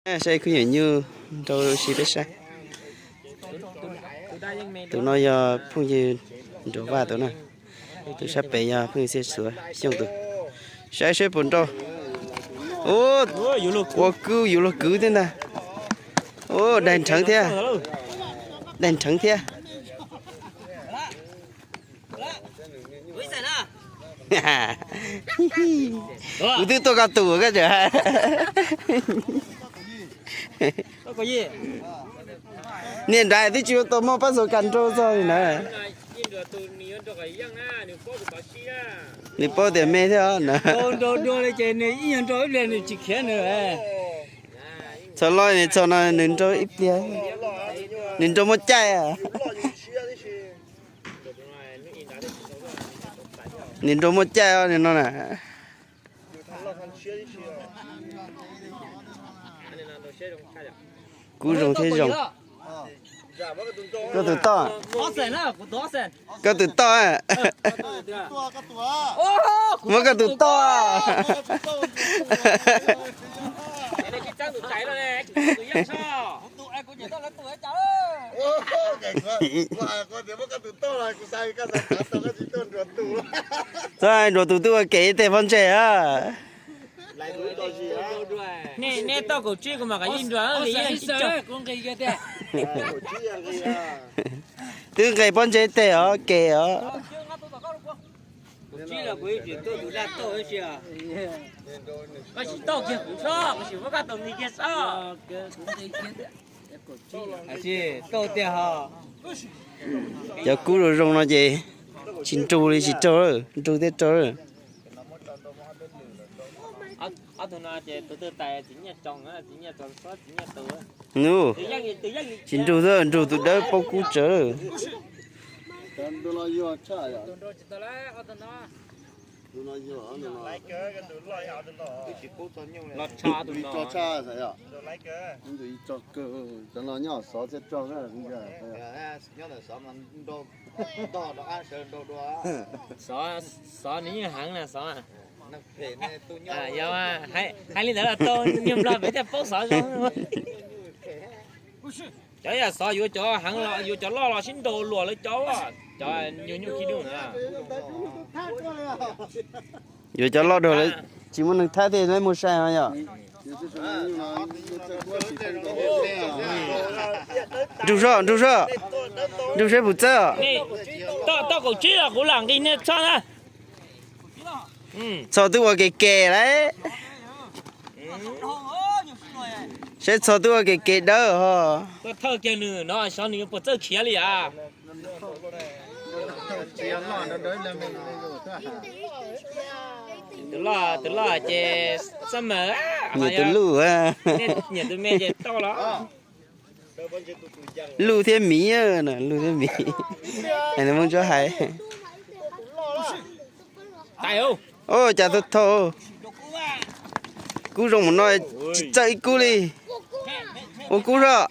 Saib khub nyuam nyuj nrau si peb saib. Tus no yog phooj ywg Nraug Vaj tus na. Tus sab pem yog phooj ywg Xiaj Xuav Xyooj tus. Saib seb puas nrau. Ua kub yuav luag kwv thiab ntag. Daig nrheev thiab. Daig nrheev thiab. Kuv twb tuaj koj tus koj tseem hais. Niag nrad twb tsis ua tau muaj pab xaus kas nrau txog li na. Nws paub tias me thiab na. Txog loj nws txog no nws nrau ib pliag. Nws nrau muaj caij. Nws nrau muaj caij os no na. Kub zoo thiab zoo. Koj tus toj. Koj tus toj. Muab koj tus toj. Txhob nruas tus twb ua ke ib teg pob ntseg a. Nej toj kaum tsib kuv mam qab ib nruas. Twb nqis pob ntseg teg os, ke os. Cov kub zoo zoo no ces tsis nrug li tsis raug, nrug thiaj raug. Nub, tsis nrug xwb, nrug tus dawb paub kub tsawv. Cov no nyob xov thiab rog. Xov nws yeej heev na xov. Yog hais li ntawd los tau niag nplog pem thiaj paub xov zoo. Cov yog xov yuav cov heev los yuav cov loj los sib nraus luas lawv cov, cov nyuag nyuj kib dub na. Yuav cov loj dua lawv tsis muaj neeg thab thiaj muaj sai no yom. Nrug soj, nrug soj, nrug seb puas txawj os. Toj kaum tsib los kuv lam nqis nej txhob na. Txog twb ua ke ke lawm. Saib txog twb ua ke ke dawb ho. Thawj kiag nws no xyov nws puas txawj khiav li as. Tus loj, tus loj ces xab mas. Nyiam tus luj, nyiam tus me ces tau los. Luj thiab miv, luj thiab miv. Hais nws Hmoob Tsuab hais. Ua cas thau thau. Kub zoo mus no tsis txawj ib kub li. Ua kub soj.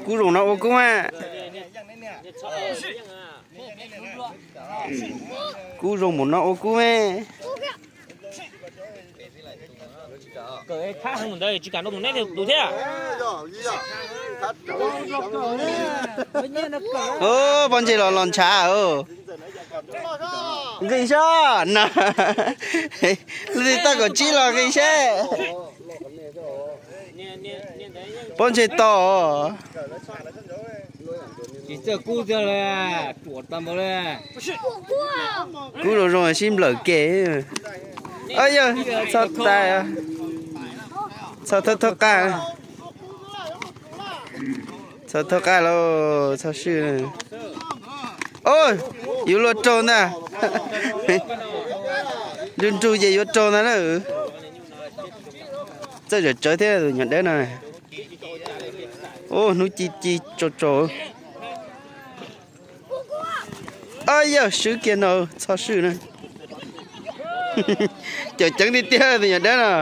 Kub zoo no ua kub mas. Kub zoo mus no ua kub mas. Tsis kam nrau mus neb tus thiab. Pob ntseg los los ntshav. Nqis soj no. Lub twg toj kaum tsib los nqis seb. Pob ntseg to. Tsis txawj kub tiag li, ruam tas npaum li. Kub zoo zoo sib nplawm ke. Yog txhob tas, txhob thawj thawj qab, txhob thawj qab lauj, txhob swj. Yuav luag raug ntag. Nrug nrug ces yuav raug ntag na. Txawj tsawv tsawv thiab tus nyuam dawb no. Hnub ci ci tsaus tsaus. Yog swb kiag no txhob swj na. Cawm ceev tiag tiag tus nyuam dawb no.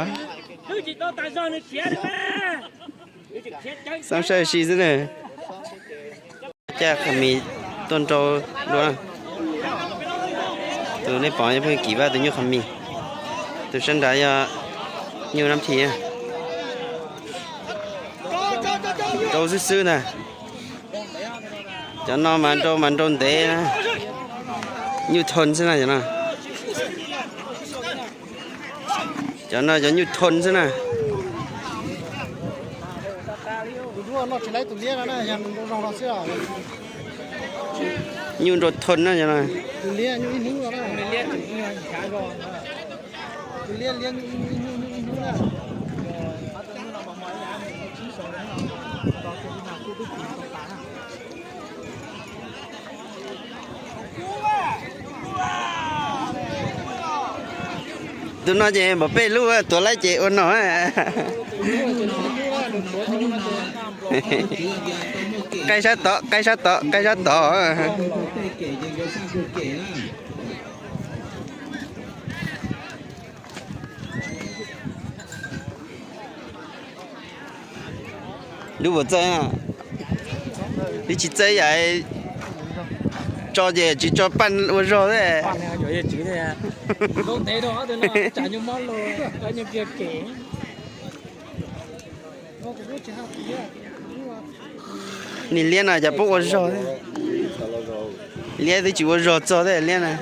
Xab saib si xwb na. Caj qhov mis tuaj nrau dua. Tus nej pom yog pheej Kim Vaj tus nyuj qhov mis. Tus sab nrad yog nyuj Nab Thi. Nrau xwb xwb ntag. Cov no mas nrau mas nrau ntev na. Nyuj thon xwb na cov no. Cov no cov nyuj thon xwb na. Nyuj nrau thon na cov no. Tus no ces npaum peb lub tuav laib ces ua no. Qaij sab tod, qaij sab tod, qaij sab tod. Lub puas txawj, lub tsis txawj yam tso ces tsis tso paj ua zog thiab. Niag liab no cas pub ua zog thiab. Liab twb tsis ua zog txog thiab liab na.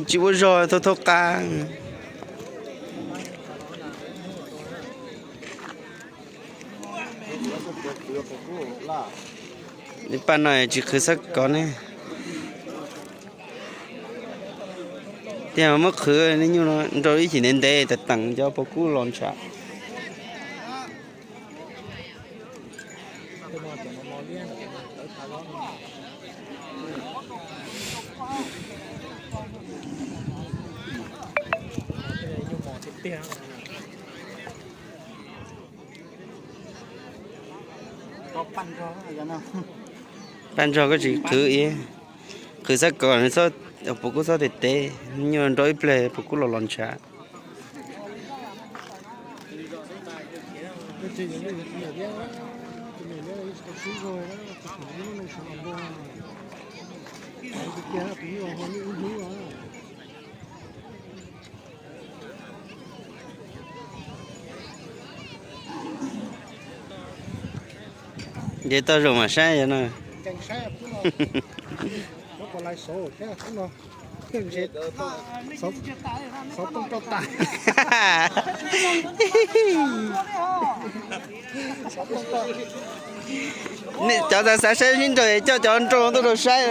Tsis ua zog thau thau qab. Paj no tsis qhwv xab kos ne. Tiag muab qhwv, nej nyuj no nrau ib chim ntev ntev tas teem cov pob kub los ntshav. Paj nrog koj tsis qhwv, qhwv xab kos, pob kub txhob tes tev, nyuj nrau ib pliag pob kub los los ntshav. Nce toj zoo mas saib no. Cov xav xav saib sib nraus coj cov nraug tuaj rau saib.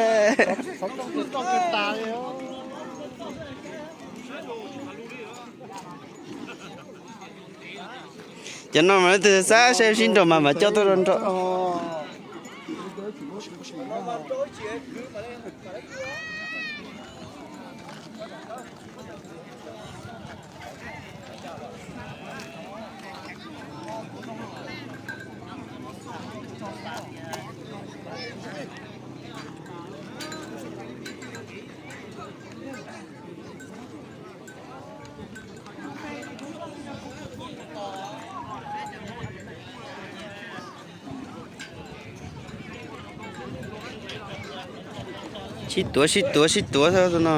Cov no mas leej twg xav saib sib nraus mas mam coj tuaj rau nraug. Sib tuav sib tuav sib tuav xwb tus no.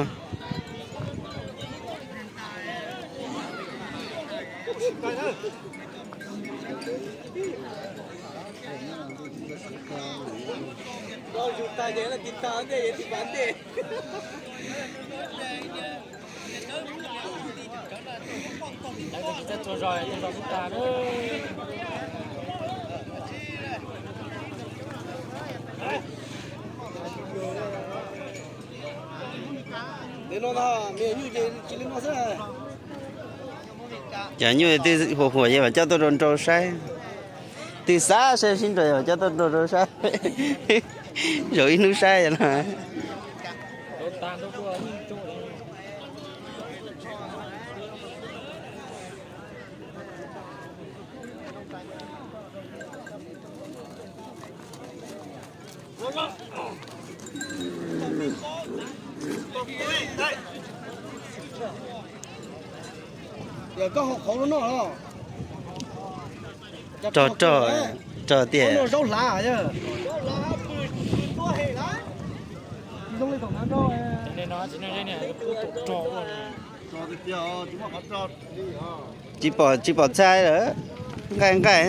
Cov nyuj twb huam huam ces mam coj tuaj rau nraug saib. Twg xav saib sib nraus ces mam coj tuaj rau nraug saib. Zaum ib hnub saib no. Yog koj haus qhauv lub no los? Rog rog, rog tiag. Tsis pom, tsis pom txhais lawm, nqaij nqaij.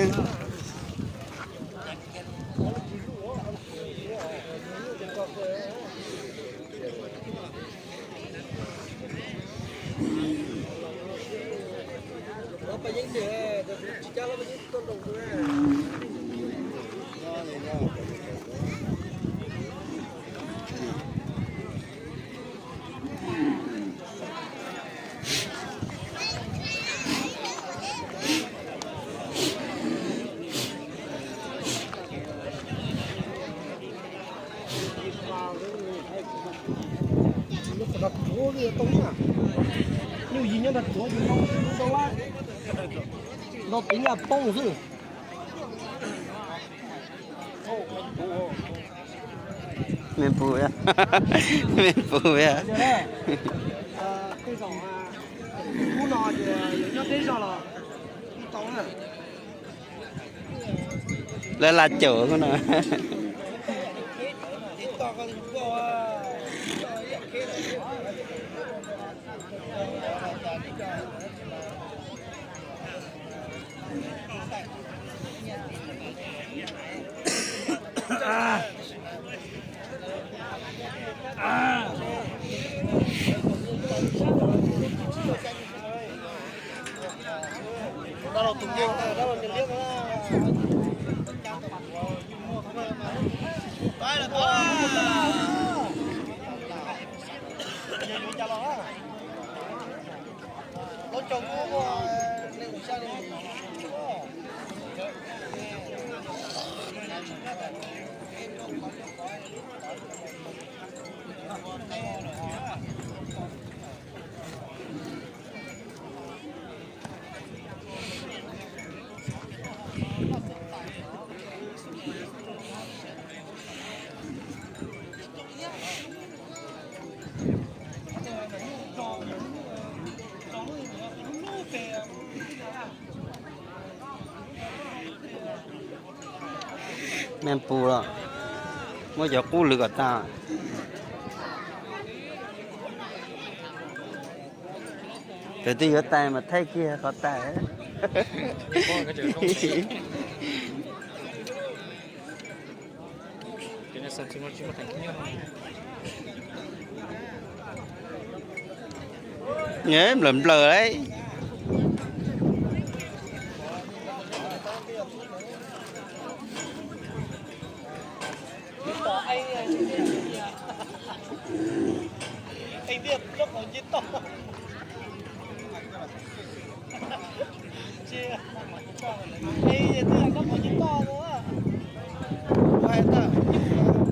Nyuj yig nyob nram tuav, no peb nyaj poob xwb. Me pum, me pum. Lawv laj caum no. Naj pus los muab cov qub lwv kom tag. Tus twg yuav tais mas thaij kiag qhov tais. Nplawm nplawm lauj.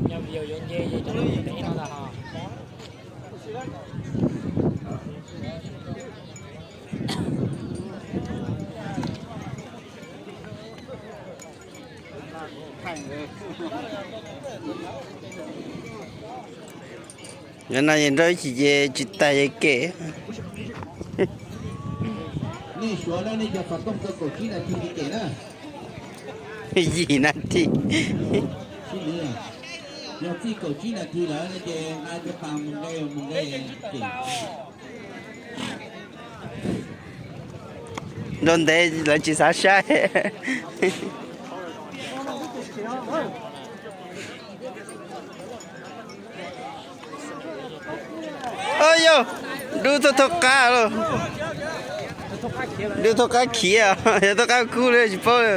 Nyob viv yuav nce ces cov no ntag ho. Yog no es nrau ib chim ces tsis tas ces kem. Nej suav na, nej cov xov tooj txog kaum tsib nas this ces kem na. Yim nas this. Yog txij kaum tsib nas this lawm no ces nqa cov pas mus nqe mus nqe kem. Nrau ntev lawv tsis xav saib. Yog, dub thaub qab lauj. Dub thaub qab khiav, yog thaub qab kub li tsis paub li.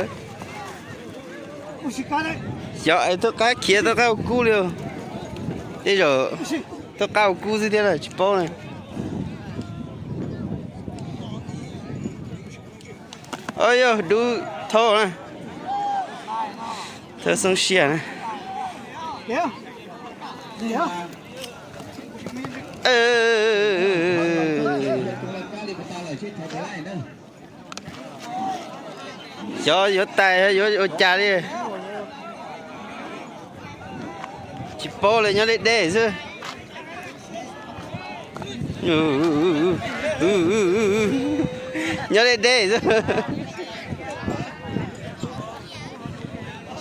Xyov es thaub qab khiav thaub qab kub li. Tej zaum thaub qab kub xwb thiab tsis paub li. Yog dub thaub na. Thawj xoob siab na. Xyov yuav tais yuav ua cas li. Tsis paub li, nyob deb deb xwb. Nyob deb deb xwb.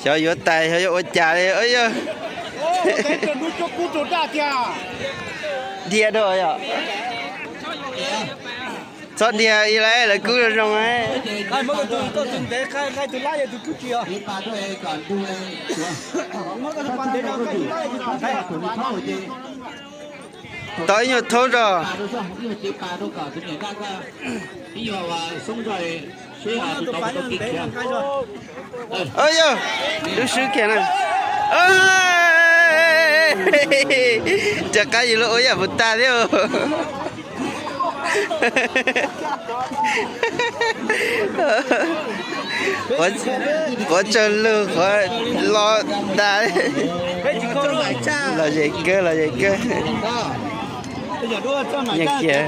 Xyov yuav tais xyov yuav ua cas li yog. Dhia dua yom. Txhob dhia ib lawv kub zoo zoo. Tau ib nyuag thaub zog. Yog, lub swb kiag na. Rov qab yus los ua yam puas tag thiab. Qhuav tsawg lug qhuav los tas. Los zem kawg los zem kawg. Nyiam kiag.